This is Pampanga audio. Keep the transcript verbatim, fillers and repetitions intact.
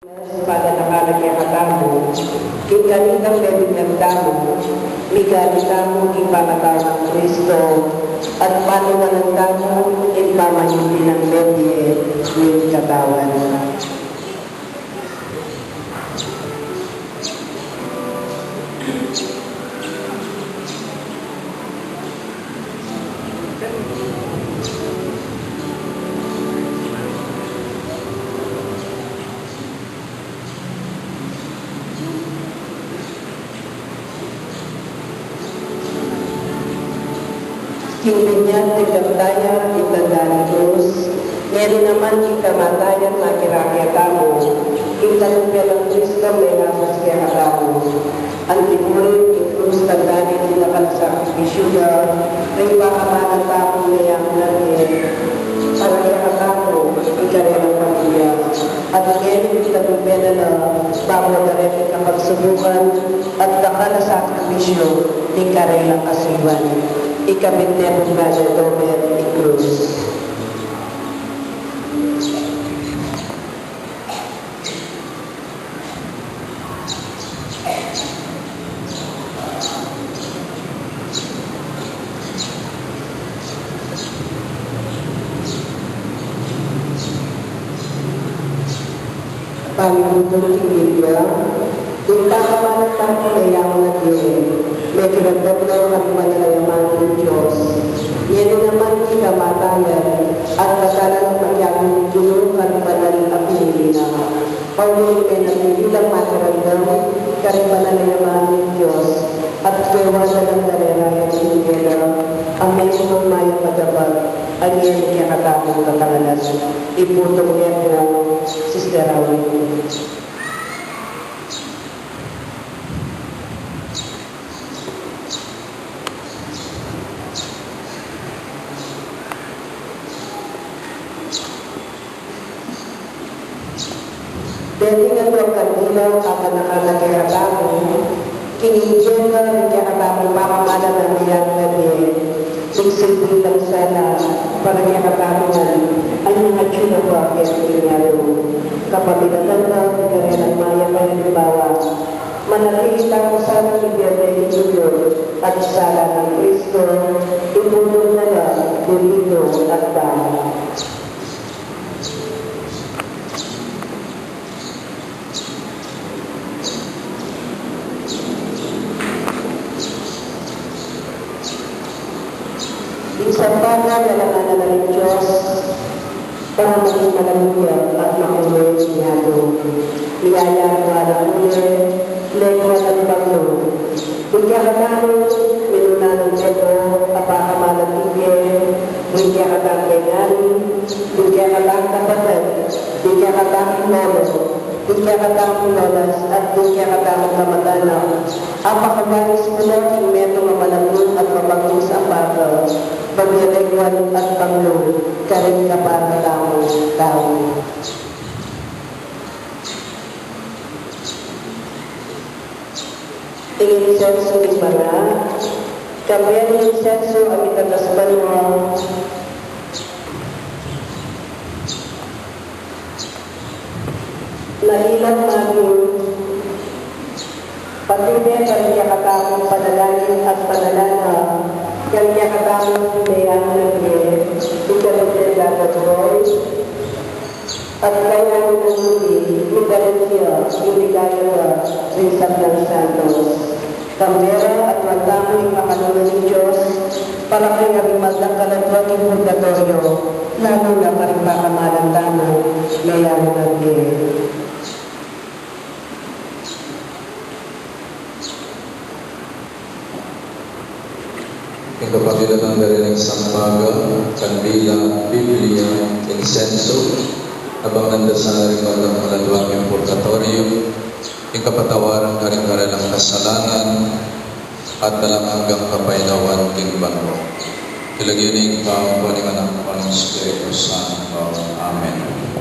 Paganaka na kekatamu, king kanitang bibinyan tamu, miganit tamu king pangatau nang Kristo, at paniwanan tamu ing pamanyubli nang mebie ning katawan. King binyag ning kamatayan, king tanda ning krus, ngeni naman king kamatayan, makirake tamu, king tagumpay nang Kristo, mengabus kekatamu. Anti buring ing krus, tanda ning dakal a sakripisyu na, ring pakamalan tamu, meyang na ne, para kekatamu, ing karelang pamilya. At ngeni, king tagumpay na na, babu na reng kapagsubukan, at dakal a sakripisyu ning karelang kasuiban. Ikabit ne pu nga de dobe ing krus. Pamibutul king Biblia, ing pakamalan tamu meyang na ne, mekiramdam no karing banal a yaman ning Dios. Ngeni naman king kamatayan, at dakal a makiabe ning ginu karing banal a pinili na. Pauli ning menatili lang makiramdam karing banal a yaman ning Dios, at kewa na lang darerayan king bie na, a mekung mayap a dapat, a ngeni kekatamung katanganan. Iputul ne pu, Sister Raul. Deti ngan kandila a paganaka na kekatamu, king bie na ring kekatamung pakamalan a meyang na ne, ing silbi nang sala para kekatamu ngan, anyang atyu na pa keti king yatu. Kapamilatan na king karelang mayap a alimbawa, manatili tamu sana king bie king lugud at sala nang Kristo, iputul na la, Benito at Dana. Ing sampaga, lalangan na la ning Dios, para maging malaguya at makulay ing yatu. Miyayari na la mule, lengua at banglo. Ding kekatamu, minuna nang Pedro, a pakamalan king bie, ding kekatamung ngeni, ding kekatamung kapatad, ding kekatamung lolo, ding kekatamung lolas, at ding kekatamung kamag-anak, a pakawayus mu la king metung a malagu at mabagong sampaga, maging lengua at banglo, karing kapara tamung tau. Ing insensu ning banua, kambe ning insensu a mitatas banua, na ilat maging patube karing kekatamung panalangin at panalangin, karing kekatamung meyang na ne, ing karing kekatamung At kaya nanu ing migalatia, ing ligaya da ring sablang santos. Kambe ra, aduan tamu ing makanunu ning Dios, para king arimal dang kaladua king purgatoryo, lalu na karing pakamalan tamu, meyang na ne. Ing kapamilatan da ring sampaga, kandila, Biblia, insenso, abang nanda sana ring madang kaladua king purgatoryo, ing kapatawaran karing karelang kasalanan, at alang anggang kapaynawan king banua. Iti lagyu ning pamagkuan ning Anak at ning Espiritu Santo. Amen.